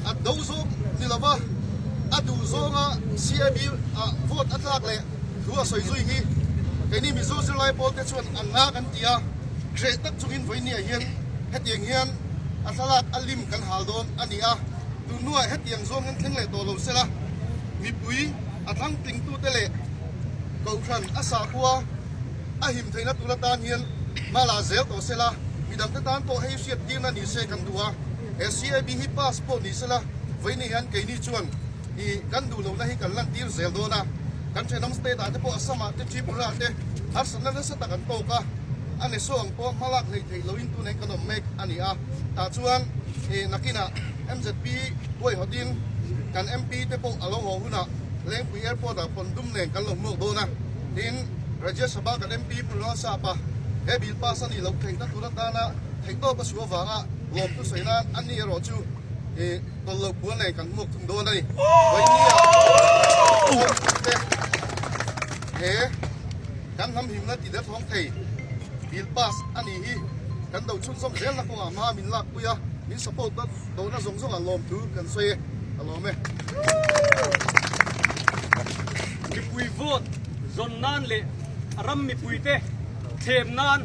A do zawng ni lova a duh zawnga CAB ah vote a tlak leh thu a sawi zui hi keini Mizo zirlai pawl te chuan an nga kan ti a, hreh tak chungin vawinia hian hetiang hian a thlalak a lim kan hal dawn a ni a, tun hnuah hetiang zawng hian thleng leh tawh lo sela mipui a thlang tlingtute leh kohhran a sakhua a him theihna tur atan hian hma la zel tawh sela midangte tan pawh hei hriat tirna ni se kan duh a. He CAB hi pass pawh ni sela, vawiin hian keini chuan i kan duh lohna hi kan lantir zel dawn a. Kan thenawm state ah te pawh Assam ah te Tripura ah te harsatna nasa tak an tawk a, a ni saw ang pawh hmalak hleih theih loin tunah hian kan awm mek a ni a. Tah chuan i nakinah MZP huaihawtin kan MP te pawh a lo haw hunah Lengpui Airport ah pawn dum nen kan lo hmuak dawn a. Tin, Rajya Sabha kan MP Pu Lalsapa he bill pass a nih loh theihna tur atana theihtawp a suh avanga lawmtu sawi nan a ni erawh chu i tawlh loh puan nen kan hmuak thung dawn a ni. Vawinia te he kan hnam himna ti derthawng thei bill pass a nih hi kan do chhunzawm zelna kawngah hma min lakpui a, min support na dona zawng zawngah lawmthu kan sawi e, ka lawm e. Mipui vote zawn nan leh ram mipuite thlem nan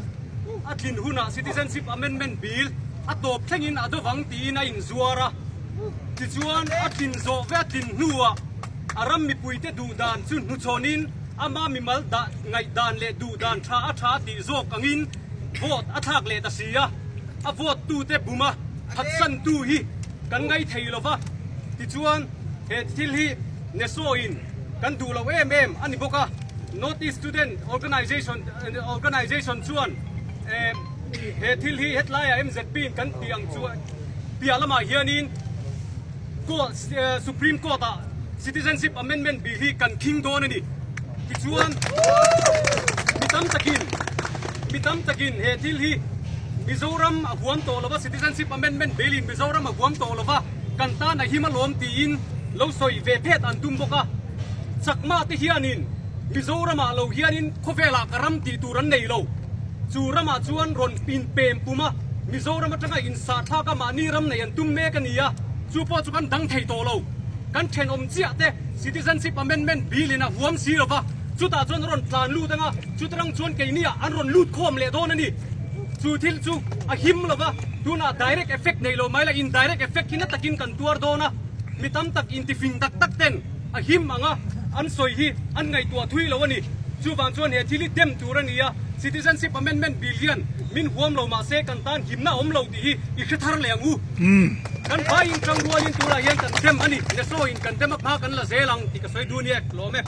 A tlin hunah Citizenship Amendment Bill a tawp thlengin a dovang tiin a inzuar a. Tichuan, a tlin zawh ve a tlin hnuah a ram mipuite duhdan chu hnuchhawnin ama mimal dah ngaihdan leh duhdan tha a tha tih zawk angin vote a thlak leh ta si a. A vote tute buma phatsantu hi kan ngai thei lo va. Tichuan, he thil hi NESO-in kan duh loh em em a ni bawk a. North East Student Organisation Organisation chuan he thil hi hetlaiah MZP in kan tih ang chu piah lamah hianin Court Supreme Court ah Citizenship Amendment Bill hi kan khing dawn a ni. Tichuan mi tam takin mi tam takin he thil hi Mizoram a huam tawh lova Citizenship Amendment Bill in Mizoram a huam tawh lova kan tan a him alawm tiin lo sawi ve phet an tum bawk a. Chakma te hianin Mizoramah lo hianin khawvelah ka ram tih tur an nei lo. Chu ramah chuan rawn inpem pum a, Mizoram atanga insahthlak a mahni ram nei an tum mek a ni a, chu pawh chu kan dang thei tawh lo. Kan thenawm chiah te Citizenship Amendment Bill in a huam si lo va, chutah chuan a rawn tlan lut anga, chutarang chuan keiniah an rawn lut khawm leh dawn a ni. Chu thil chu a him lo va, tunah direct effect nei lo mai la indirect effect hi na takin kan tuar dawn a, mi tam tak intifing tak tak ten, A him ang a, an sawi hi an ngaihtuah thui lo a ni. Chuvang chuan he thil hi dem tur a ni a, Citizenship Amendment Bill hian min huam lo mahse kan tan himna a awm lo tih hi i hre thar leh ang u. Kan vaiin tang rualin tunah hian kan dem a ni. Nesawiin kan dem a hma kan la zel ang tih ka sawi duh aniek lawm e.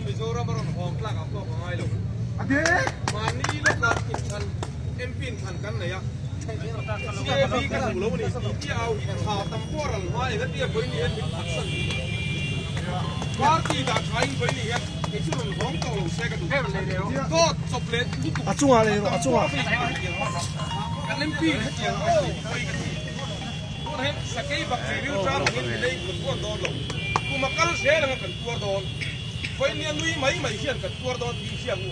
Mizoram a rawn hawng tlak ang pawh ka ngai lo. Mahni lawkah inthlan MP inthlan kan nei a, CAB ka duh lo a ni tih tia au hi tha tam pawh a ral hma eng a tia vawi ni hian min phatsan duh lo. Party dah tha in vawi ni hian kei chu rawn hawng tawh lo se ka duh. Dawt chawp leh lutuk a tam pawh a vei hma hetiang kan MP in hetiang a sawi pawi ka ti. Tunah hian sakei bak leh rilṭam angin milei kan tuar dawn lo. Kum a kal zel anga kan tuar dawn. Vawinia nui mai mai hian kan tuar dawn tih hi ang u.